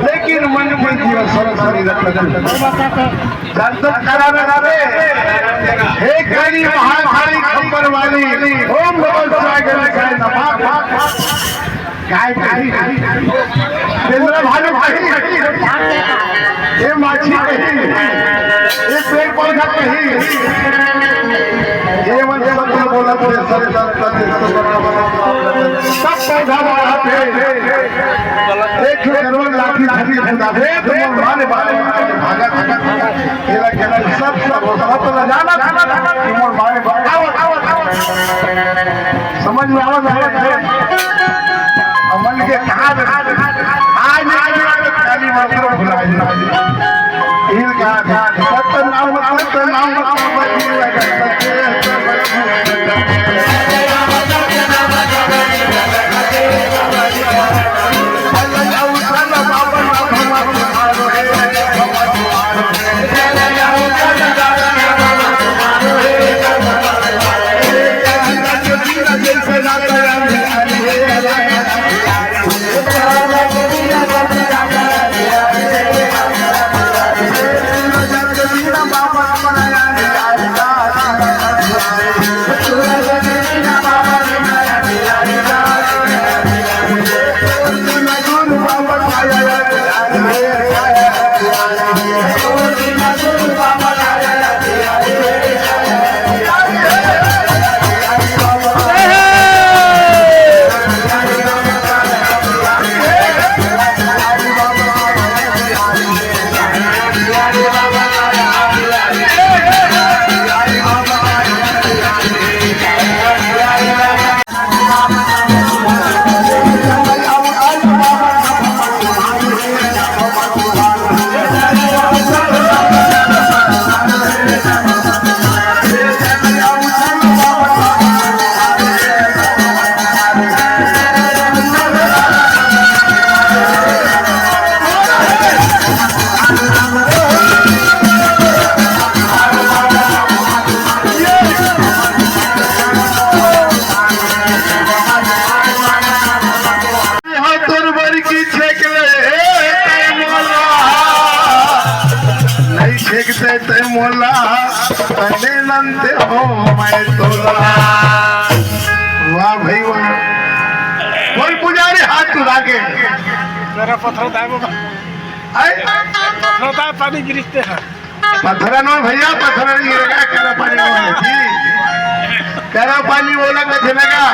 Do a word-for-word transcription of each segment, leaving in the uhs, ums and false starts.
लेकिन मन के जीवन सरस्वती रत्न। दर्शन करा रहे। हे काली महाकाली खप्पर वाली, ओम नमः शिवाय गणेशाय नमः। गाय कही, बेंदरा भालू कही, ये माछी कही, ये पेड़ पौधा कही, ये मन सब बोला थे, सब सब पौधा वाला थे। एक ठो गरुड़ लाठी धरी खुदा दे, तुम मारे बारे भागा भागा भागा। ये लगे सब सब सब लजाना कि मोर मारे बारे। समझ में आवत है? अमन के कहा आज आज काली मात्र भुला जी। इनका सत्य नाम, सत्य नाम, तोर बर की छेक ले, हे तै मोला, नहीं छेकते तै मोला, तने नंते हो मैं तोला। वाह भाई वाह। कोई पुजारी हाथ उठा के। मेरा पत्थर दाए बाबा। आए? पत्थर दाए पानी गिरते हैं। पत्थरा नो भैया, पत्थरा नहीं गिरेगा, करा पानी बोला जी। करा पानी बोला कथे लगा।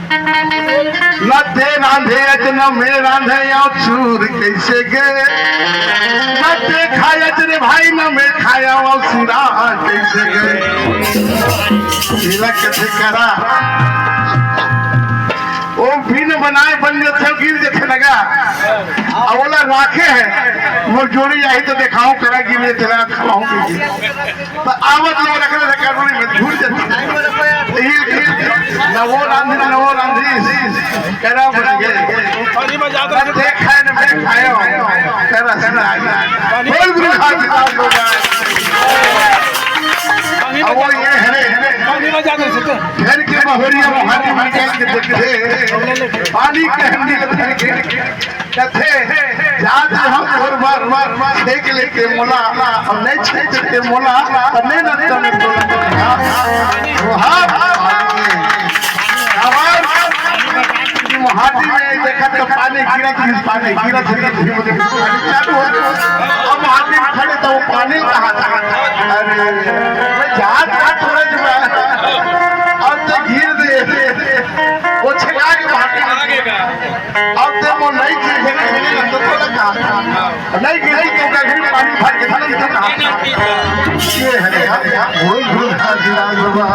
न ते रांधे अच न मैं रांधे, या चूर कैसे गए। न ते खाए अच रे भाई, न मैं खाया, वो सिरा कैसे गए। इला कथे करा। ओ बिन बनाए बन जथे, गिर जथे लगा। अब ओला राखे है, मोर जोड़ी आही तो देखाओ, करा गिर जथे लगा, खवाऊं गिर। तो आवत लोग रख रहे करोड़ी में घूर जथे। यही नवो रांधी, नवो रांधी, करा बन गए। पानी में जाकर देख खाए न मैं खाए हो, करा सुना। बोल गुरु हाथ उठा दो। अब वो ये है, घर के बहुरिया मुहानी में जाके देखते, पानी के हंडी में कथे, जात हम तोर बर, बर, बर, छेक लेके मोला, और नहीं छेक लेके मोला, और नहीं नंदन में तोला। वो हाथ, आवाज, हाथी में देखा तो पानी गिरा, पानी गिरा, धीरे धीरे पानी चालू हो। अब हाथी में खड़े तो वो पानी कहा था? अरे, मैं जात का थोड़ा जुआ। अब तो गिर दे, वो छेका के भागेगा। अब ते मोर नहीं गिरे, तो तोला कहा था। नहीं गिरे तो का फिर पानी भर के था, नहीं था। ये है, बोल, बोल, हाथ लाल बाबा।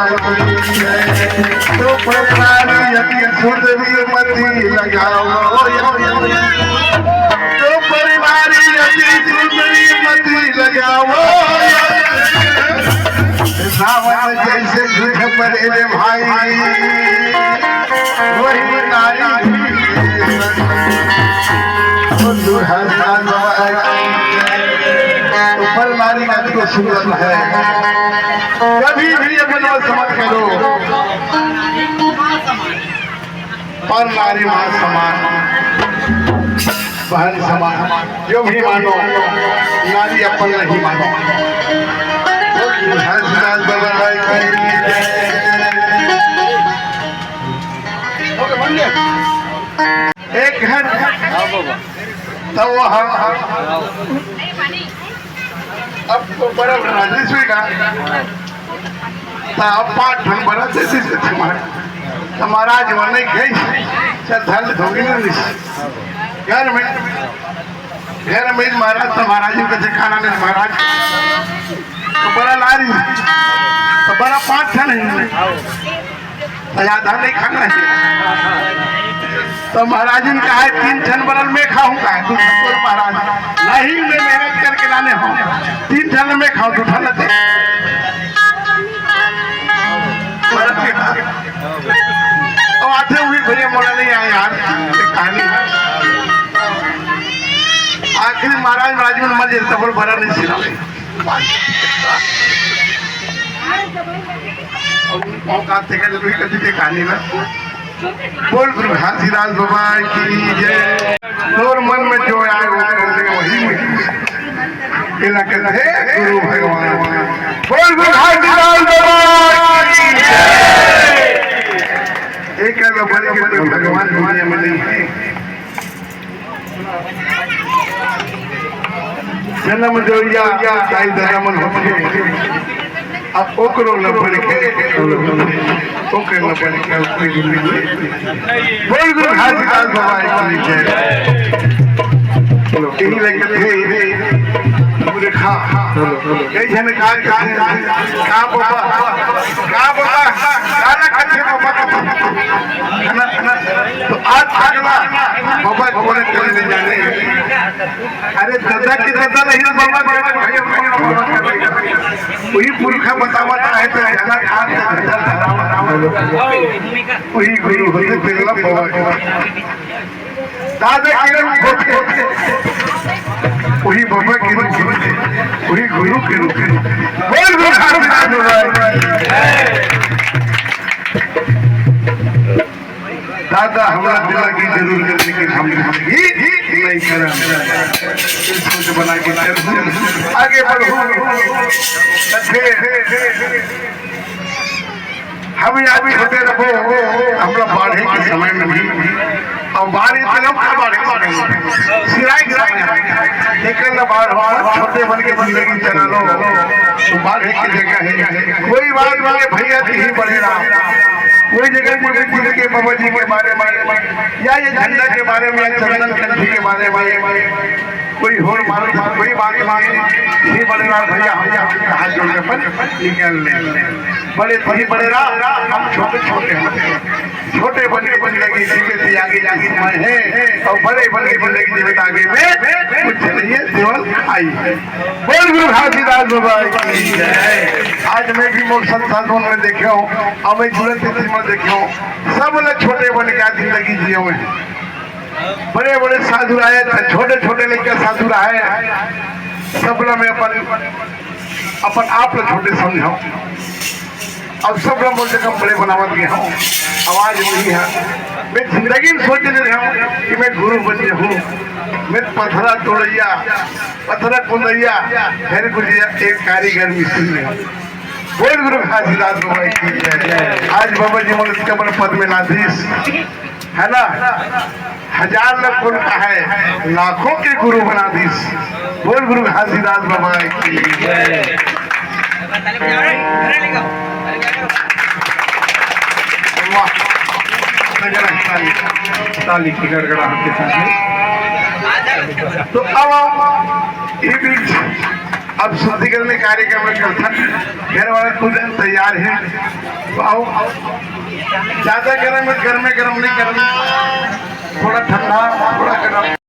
तो प्रणाली यदि सुंदरी मती लगाओ। तो परिवार यदि सुंदरी मती लगाओ। रावण जैसे दुख पड़े रे भाई, वही नारी भी। ऊपर नारी का तो सुंदर है, कभी भी ये मनोज मत करो। पर नारी माँ समान। बहन समान, जो भी मानो, नारी अपन नहीं मानो। एक घंटा, तब वो हम, अब तो बड़ा राजेश्वरी का, तो अब पाँच ठन बड़ा देती से तुम्हारे, तो महाराज वो नहीं गई, चल धर ले धोगी नहीं। घर में, घर में महाराज, तो महाराज जी का ठिकाना नहीं महाराज, तो बड़ा लारी, तो बड़ा पाँच ठन है, तो ज्यादा नहीं खाना है। तो महाराज जी ने कहा है, "तीन ठन बरन मैं खाऊंगा।" दूसरा बोल, "महाराज, नहीं, मैं मेहनत करके लाने हूँ, तीन ठन मैं खाऊं, दू ठन दे।" तो आते हुए भैया मोला नहीं आए यार, ये कहानी है। आखिरी महाराज, महाराज में मर जाता, बोल, बड़ा नहीं सिला। औकात से कर भी कभी देखा नहीं ना। बोल गुरु घासीदास बाबा की जय। तोर मन में जो आए वो कर दे, वही में। इला कहते हैं गुरु भगवान। बोल गुरु घासीदास बाबा की जय। एक अगर बन के कोई भगवान दुनिया में नहीं है। जन्म जोइया दाई ददा मन होथे, अब ओकरो न बढ़ के, ओकरे न बढ़ के, ओकरे न बढ़ के। बोल गुरु घासीदास बाबा की जय। यही लगे थे, पूरे खा, कई जन का, का, का बाबा, का बाबा, का ना कथे बाबा, है ना, है ना? तो आज अगला बाबा कोने कोने नहीं जाने। अरे दादा की दादा नहीं, बाबा, बाबा, बाबा, बाबा, बाबा। वही पुरखा बतावत आहे तो ज्यादा खास से ज्यादा धरावत। वही गुरु होते, बिरला बाबा। दादा के रूप होते, वही बाबा के रूप होते, वही गुरु के रूप होते। बोल गुरु घासीदास बाबा। दादा हमरा दिल की जरूर कर, लेकिन हम जिंदगी नहीं करम। दिल सोच बना के चलहूं, आगे बढ़हूं। तथे हम याद करते रहो, हमरा बाढ़े के समय में भी, और बाढ़ इतना का बाढ़े के समय में, सिराय के समय में, लेकिन ना बाढ़ हो, छोटे बन के जिंदगी चला लो, तो बाढ़े की जगह है। कोई बात नहीं भैया, यही बढ़े रहा। कोई जगह कोई भी के बाबा जी के बारे में, या ये झंडा के बारे में, या चंदन कंठी के बारे में, कोई होर मारो, कोई बात मांगे, यही बड़े रहा भैया, हम यहाँ से हाथ जोड़ के अपन निकल ले। बड़े, यही बड़े रहा, हम छोटे छोटे हैं। छोटे बन के जिंदगी जीवे से आगे का समय है, और बड़े बन के जिंदगी जीवे तो आगे में कुछ नहीं है, केवल खाई है। बोल गुरु घासीदास बाबा की जय। आज मैं भी मोर संत साधुओं में देखे हूँ, और मैं जुड़न तिथि में देखे हूँ, सब लोग छोटे बन के आज जिंदगी जिए हुए हैं। बड़े बड़े साधु रहे, छोटे छोटे लइका साधु रहे, सबला में अपन, अपन आप ला छोटे समझो। अब सब ला मोर जगह बड़े बनावत गए हो, आवाज नहीं है। मैं जिंदगी में सोच नहीं रहा हूँ कि मैं गुरु बन जाऊँ। मैं पथरा तोड़ैया, पथरा कुंदैया, घर गुजैया, एक कारीगर मिस्त्री हूँ। बोल गुरु घासीदास बाबा की जय। आज बाबा जी मोला इतना बड़ा पद में ला दीस, है ना? हजार लोग कौन का है, लाखों के गुरु बना दीस। बोल गुरु घासीदास बाबा की जय। वाह। ताली, ताली की गड़गड़ाहट के साथ में। तो अब हम ये बीच अब शुद्धिकरण कार्यक्रम में करथन, घर वाला खुद तैयार है। तो आओ, ज्यादा गर्म है, गर्मे गर्म नहीं करना, थोड़ा ठंडा, थोड़ा गर्म।